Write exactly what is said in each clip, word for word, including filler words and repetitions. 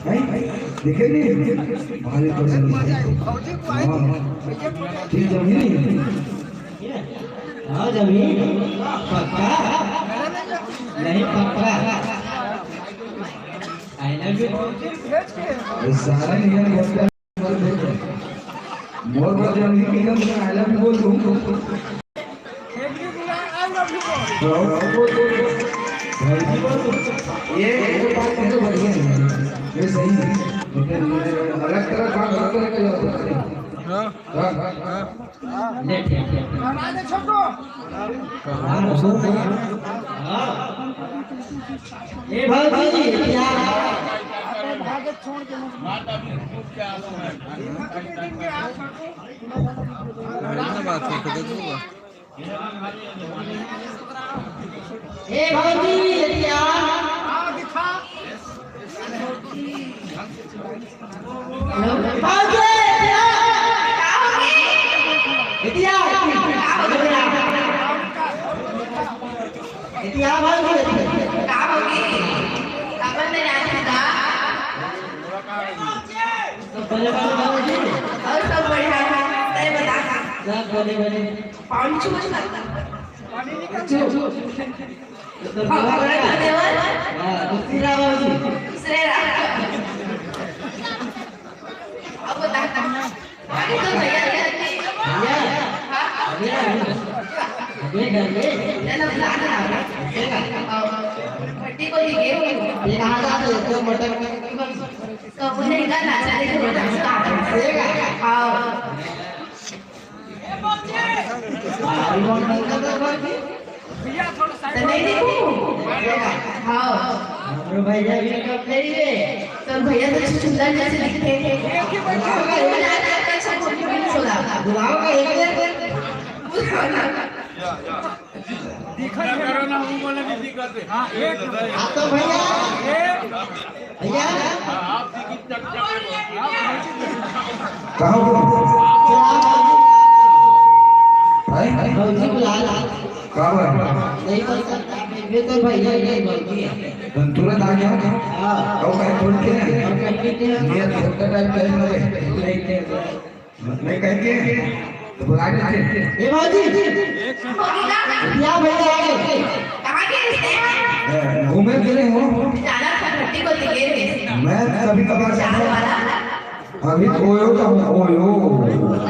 हैं? देखे नहीं? भारी पसंद है। हाँ। ठीक जमीन नहीं? हाँ, जमीन। पक्का? नहीं पक्का। I love you। ये सारा नियम बोलता है। मोर को जमीन नियम से I love you बोल दूँ। ये, ये बात तो बढ़िया है। ये सही है। लेकिन अलग तरह का, अलग तरह का जवाब है। हाँ। हाँ। हाँ। ले, ठीक, ठीक, ठीक। हमारे छोटो। कहाँ हो? हाँ। ए भौजी, क्या? बात करके देख लूंगा। ए भौजी, एती आ। भौजी, एती आ। एती आ। एती आ भौजी। का होगे? अपन में रात का? सब बढ़िया भौजी। और सब बढ़िया। तैं बता। सब बढ़िया, बढ़िया। पाँच छू छू। छू। तो हाँ, बड़ा बड़ा धन्यवाद। हाँ, दूसरी राम जी। दूसरे राम। अब बता। अरे तो भैया, भैया। भैया। हाँ? भैया। अबे घर में। ना, ना, बुला के ला रहा। भट्टी को दिखे। ये कहाँ जाते हो? तो मटर में। तो उन्हें इधर नाचा देखे, नाचा। हाँ। तो नहीं देखू? हाँ। हमरो भैया भी कम नहीं रे। तो भैया तो सुंदर जैसे दिखते हैं। बुलाओ का एक, अच्छा, छोटी बहन सोना। बुलाओ का एक, एक। बुलाओ ना। दिखत है। करो ना, वो बोले भी दिखत है। हाँ, एक। हाँ, तो भैया। एक। भैया। कहाँ हो? भाई? भौजी बुला ला। का बात? नहीं बोल सकता, मैं तो भैया ही नहीं बोलती है। तुम तुरंत आ गया? हाँ। और कहीं बोल के? और कहीं नहीं। ये छोटा टाइम टाइम लगे। नहीं, नहीं। मैं कह के तो बुला लेते। ए भौजी, या भैया आ गए। कहाँ के रिश्ते हैं? ए, घूमे फिरे हो? जाना था, भट्टी को दिखे थे। मैं कभी कभार जाता हूँ। अभी ओयो तो हूँ, ओयो।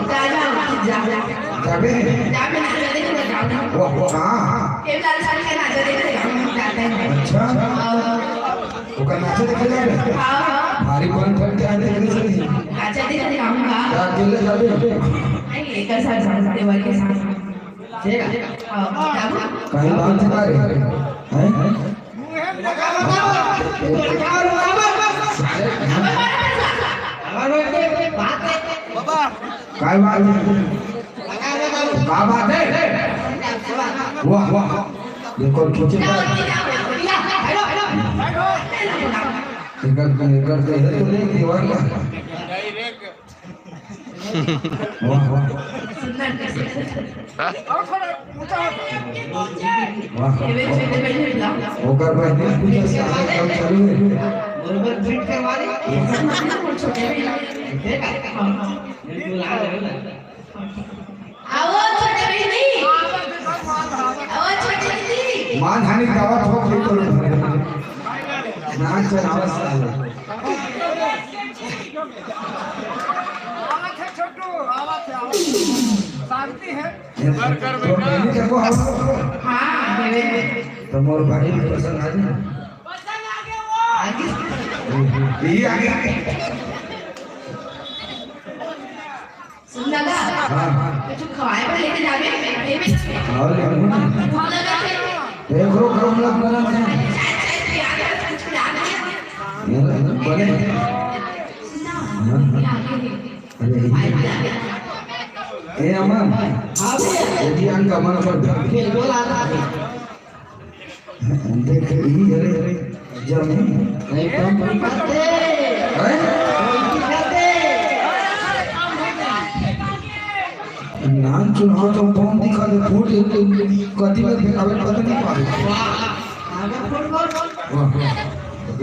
जा, जा, जा। जाबे? जा, मैं नाचा देखे जाऊँ। वाह, वाह, हाँ। ये लाल साड़ी का नाचा देखे जाऊँ, जाते हैं। अच्छा। और ओकर नाचे देखे जाबे? हाँ, हाँ। भारी बन ठन के आने के लिए। अच्छा, देख, देख, हम कहा। क्या अकेले जाबे? नहीं, एक साथ जाते, देवर के साथ। ठीक है। हाँ, जाबो। कहीं बात है? हैं? हैं? बाबा। काय बात है? का बात है? वाह, वाह। ये कौन खींचे? एकर, एकर तो है तो नहीं, दीवार का। वाह, वाह। वाह, वाह। ओकर बाद में पूजा से आगे काम चालू है। बरोबर फिट करवा रहे। आओ छोटे बहिनी, आओ छोटे दीदी। मानहानि दावा ठोक के तोड़ भरे। नाच चढ़ावा साले। आवत है छोटू, आवत है, आवत है। शांति है। ये तो बहिनी के को हवा। हाँ, देवे। तो मोर भाई भी पसंद आ गया। पसंद आ गया वो। आ गया। ये आ गया। सुन ना गा। हाँ। कुछ खवाए पर लेके जावे, ये भी। और लेकिन हाँ, लगा थे। देख रो, करो, मतलब, बना, बना। चाय, चाय पिया दे, कुछ खिला दे। ये बने। सुन ना, हाँ। ये आगे है। अरे, ये। आगे, आगे। ए, अमन। हाँ भैया। ये ध्यान का मन पर। बिल्कुल आ रहा है। देख, ई हरे जमीन। एकदम बात है। हैं? नान चुनाव तो कौन दिखा दे, फूट कति में फेंकावे, पता नहीं पावे। वाह, वाह।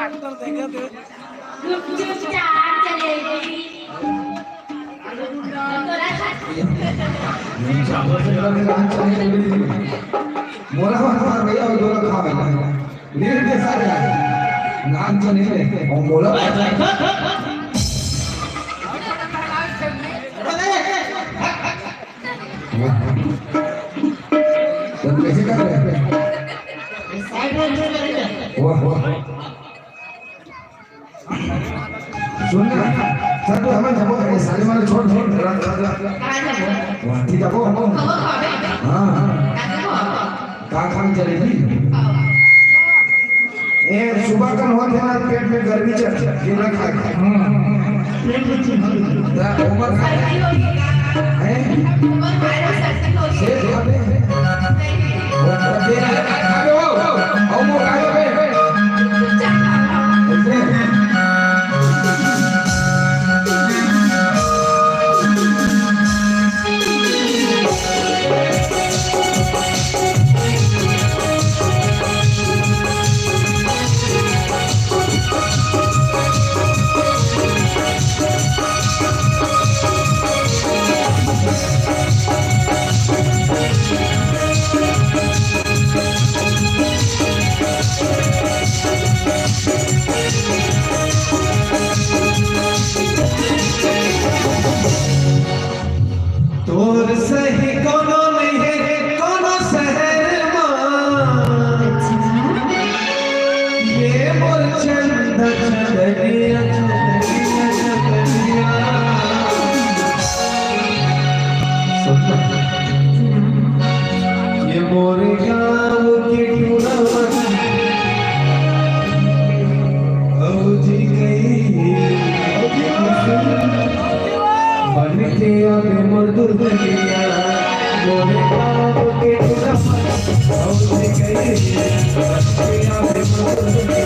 डॉक्टर देखत हे। गुपचुप चाट जलेबी। तोरा खा- नहीं, चावल से ज्यादा नान चाहिए जलेबी। मोला मत मार भैया, वो दोनों खा भैया। ले ले सारे। नान तो नहीं ले, वो मोला। तो कैसे कर रहे हैं? वाह, वाह। सुन ना, सर, तो हमें जब ये सारे मारे छोड़, छोड़, रख, रख, रख। कहाँ जाबो? वहाँ ठीक है, वो हम। खबर खाबे? हाँ। कहाँ जाबो? का खान चलेगी? ए, सुबह कन होत हे ना, पेट में गर्मी चढ़, ये ना खाए। हाँ। पेट में चढ़। ता उमर खाए। सर्दी होगी। हैं? उमर खाए तो सर्दी होगी। से खाबे। नहीं। वो, वो दे रहा है, खाबे हो। आओ, वो खाबे। चुपचाप खाओ। ऐसे। तोर सही कोनो नइ हे, कोनो शहर मा। ये मोर चंदा चंदनिया, चंदनिया, चंदनिया। सुन। ये मोर गाँव के टूरा मन अउ जी गई। बन के आवे मोर दुल्हनिया, मोर गाँव के टूरा मन अउ जी गई। बन के आवे मोर दुल्हनिया।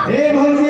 ए भौजी,